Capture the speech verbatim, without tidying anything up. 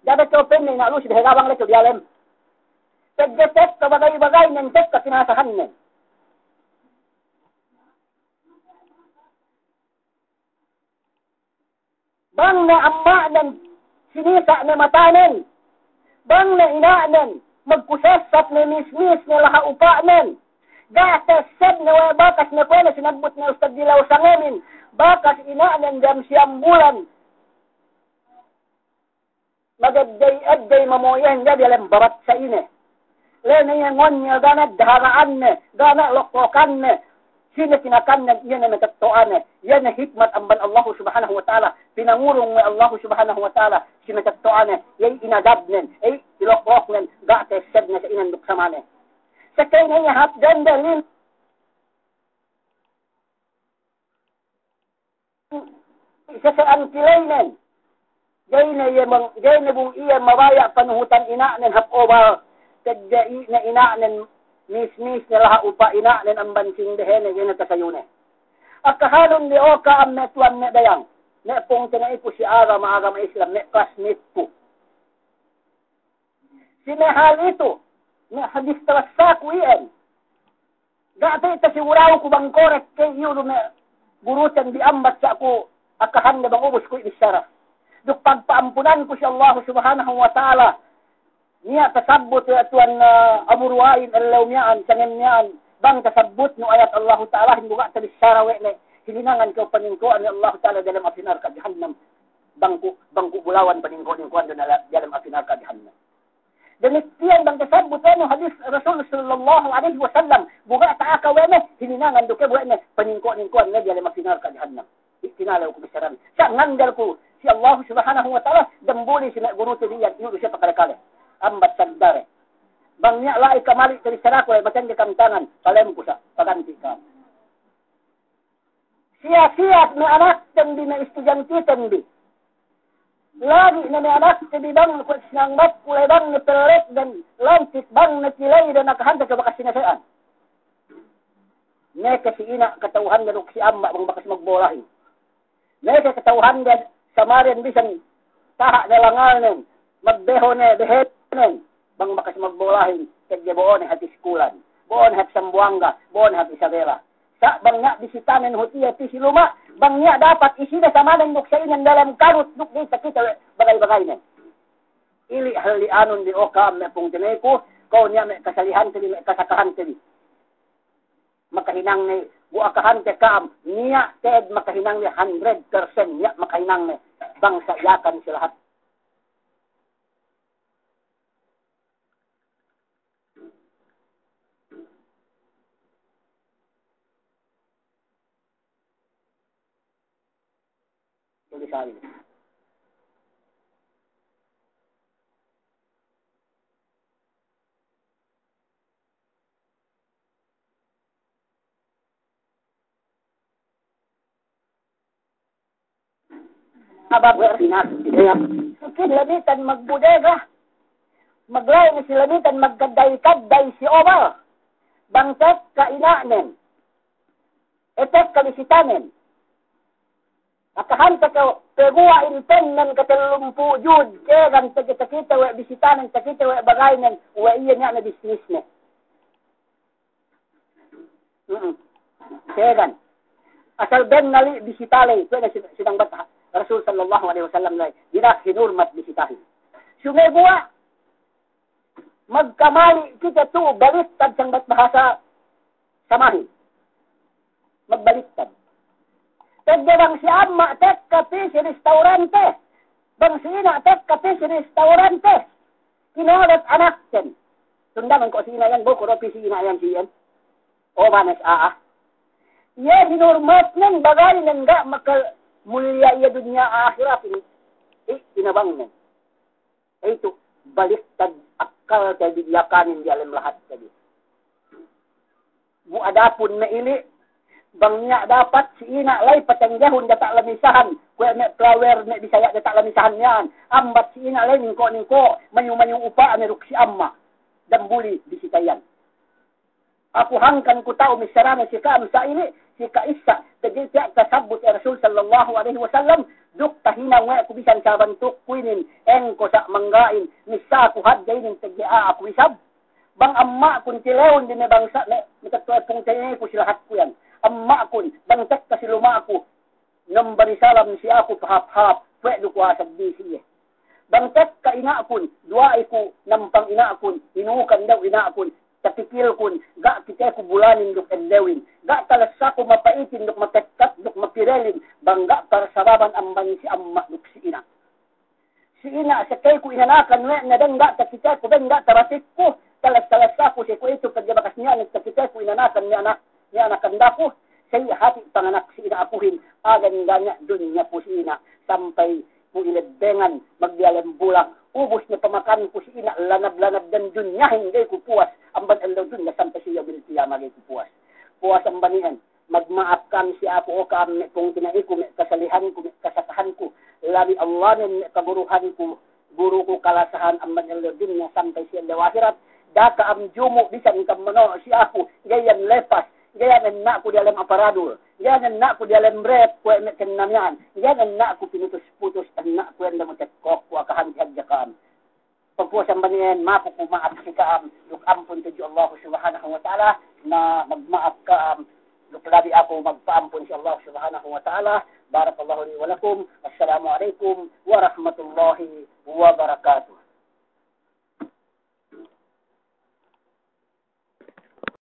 Dapat kew penne ina' lusi dehe gabang le kew diyalem. Pegge' tekka bagay-bagaynen, tekka kinasahannen. Bang ne amma'nen, sinisa' ne matanen. Bang ne ina'nen, magkusessat ne, mismis ne laha' upa'nen. Ga' teseb ne we' bakas ne kuwe' ne sinabbut ne Ustad Dilaw Sangemin, bakas ina'nen diyalem siyam bulan magedday-edday mamoyehen, ga' diyalem babat sa ine. Lene iye ngonyel, ga' ne dahara'anne, ga' ne loklokanne. Sine kinakannen, iye ne matetto'ane. Iye ne hikmat amban Allahu Subhanahu wa Ta'ala. Pinangurung we' Allahu Subhanahu wa Ta'ala si matetto'ane. Iye inadabnen, iye ilokloknen, ga' tesebne sa inen duk samane. Sakey ne iye hap gandalin. Sasa'an kileynen. Ga'i ne iye mang-, ga'i ne bung iye mabaya' panuhutan ina'nen hap obal. Tegge' i-, ne ina'nen, mismis ne laha' upa' ina'nen amban singdehene, ga'i ne tasayune. Akahanun bi o ka'am me' tuwan me' dayang, me' pungtina'iku si agama, agama Islam, me' classmate ku. Si me' hal itu, me' hadis tawassaku iyan. Ga' pe tasigura'uku bang korek ke iyu du me' guruten bi, ambat sa' ku akahande bang ubus ku ibissara. Duk pagpa'ampunanku si Allahu Subhanahu wa Ta'ala. Niya' tasabbut we' tuwan, eh, Abu Ruwain ellew miya'an, sangem miya'an, bang tasabbutnu ayat Allahu Ta'alahin bu ga' tabissara we' ne, hininangan kew paningko'an we' Allahu Ta'ala diyalem api narka' jahannam. Bang ku, bang ku bulawan paningko'-ningko'an du diyalem api narka' jahannam. Damikkiyan bang tasabbut we' ne hadis Rasul sallallahu alaihi wasallam, bu ga' ta'aka we' ne, hininangan du kew we' ne, paningko'-ningko'an ne diyalem api narka' jahannam. Itinalew ku bissaranen. Sa' ngandal ku si Allahu Subhanahu wa Ta'ala, dambuli si me' gurute bi iyan, iyu' du siye pakale-kale. Ambat sagdare. Bang niya' la'i kamali' tabissaraku la'i, matengge kam tangan, palem ku sa', paganti' kam. Siya-siya me' anakten bi, me' istudiyantiten bi. Lagi' ne me' anakte bi bang kuwe' sinangbatku la'i bang ne pellet dan lantik, bang ne kiley dan akahante ke bakas sinase'an. Meke si ina' kata'uhande duk si amma' bang bakas magbolahin. Meke kata'uhande samaden bisan taha' ne langalnen, magbeho ne behenen, bang bakas magbolahin, tegge bo'one hap Iskulan, bo'one hap Sambuwangga, bo'one hap Isabela. Sa' bang niya' bisitanen hutiya ti si luma', bang niya' dapat isine samanen duk sa inen dalem kanut duk ga'i takite we' bagay-bagaynen. Ili' halli'anun bi o ka'am me' pungtina'iku, kuwe' niya' me' kasalihante bi, me' kasakahante bi. Makahinang ne, bu akahante ka'am, niya' te'ed makahinang ne hundred percent, niya' makahinang ne, bang sa' Yakan si lahat. Sabab we' Pinas, si Lamitan magbudega. Magla'i ne si Lamitan magkadday-kadday si obal. Bang tekka ina'nen, e tekka bisitanen. Akahante ke peguwa' in pennen katellumpū' jud, kegan pegge' takite we' bisitanen, takite we' bagaynen, we' iye niya' ne bisnisne. Mm-mm. Kegan. Asal bennal i' bisita ley, kuwe' ne si-, sinangbat Rasul sallallahu alaihi wasallam ley, dina'ak hinurmat bisitahin. Sumeguwa', magkamali' kite tu'u balittad sangbat bahasa samahin. Magbalittad. Pegge' bang si amma' tekka pī si restaurante, bang si ina' tekka pī si restaurante, kinodot anakten. Tundangan ko' si ina' iyan, bu ko' du pī si ina' iyan si iyan. O, banes a'a. Iye hinurmatnen bagaynen ga' makamulliya iye dunya ahiratin. I, inabangnen. Itu, baliktad akkalte bi Yakanin diyalem lahatte bi. Bu adapun me' ili', bang niya' dapat si ina' ley patenggehun diyata' lamisahan, kuwe' me' flower me' Bisaya' diyata' lamisahan miya'an, ambat si ina' ley ningko'-ningko', mayu-mayu upa'ne duk si amma'. Dambuli bisita iyan. Aku hangkan ku ta'u missarane si ka'am sa'ili, si ka'issa, pegge' tiya' tasabbut we' Rasul sallallahu alaihi wasallam, Duk tahinang we' ku bisan sabantuk ku inin, engko' sa' mangga'in, missā ku hadja inin pegge' a'a ku isab. Bang amma'kun tilewun di me' bangsa' me', me' tatto'e pungtina'iku si lahatku iyan. Amma'kun, bang tekka si luma'ku, nambali salam si aku pahāp-hāp, kuwe' du kuwe' seddi si iye. Bang tekka ina'kun, duwa'i ku nampang ina'kun, inukan daw ina'kun, tapikilkun, ga' kiteku bulanin duk ellewin, ga' talessaku mapa'itin duk mapekkat duk mapirelin, bang ga' parsababan amban si amma' duk si ina'. Si ina' sekey ku inanakan we' ne, bang ga' takiteku, bang ga' tabasikku, talas-talas aku si kuwe'itu pegge' bakas niya' ne takiteku inanakan me' anak, me' anakan daku, sa'i hati' panganak si ina' akuhin, agan ga' niya' dunya ku si ina', sampay ku ilebbengan magdiyalem bulak, ubus ne pamakanku si ina', lanab-lanab dan dunyahin ga'i ku puwas, amban ellew dunya sampay si yawmil kiyama ga'i ku puwas. Puwas amban iyan, magma'ap ka'am si aku, o ka'am me' pungtina'iku, me' kasalihanku, me' kasakahanku, labi Allanen me' kaguruhanku, guruku kalasahan amban ellew dunya sampay si ellew ahirat. Da'a ka'am jumu' bisan ka'am manono' si aku, ga'i iyan lepas, ga'i iyan enna'ku diyalem aparadul, ga'i iyan enna'ku diyalem rep kuwe' me' kennamiyan, ga'i iyan enna'ku pinutus-putus, enna'ku iyan damu tekkokku, akahan si hadja ka'am. Pagpuwas amban iyan, maku ku ma'ap si ka'am, duk ampun tudju Allahu Subhanahu wa Ta'ala, na magma'ap ka'am, duk labi aku magpa'ampun si Allahu Subhanahu wa Ta'ala. Barakallahu li wa lakum. Assalamu alaikum warahmatullahi wabarakatuh.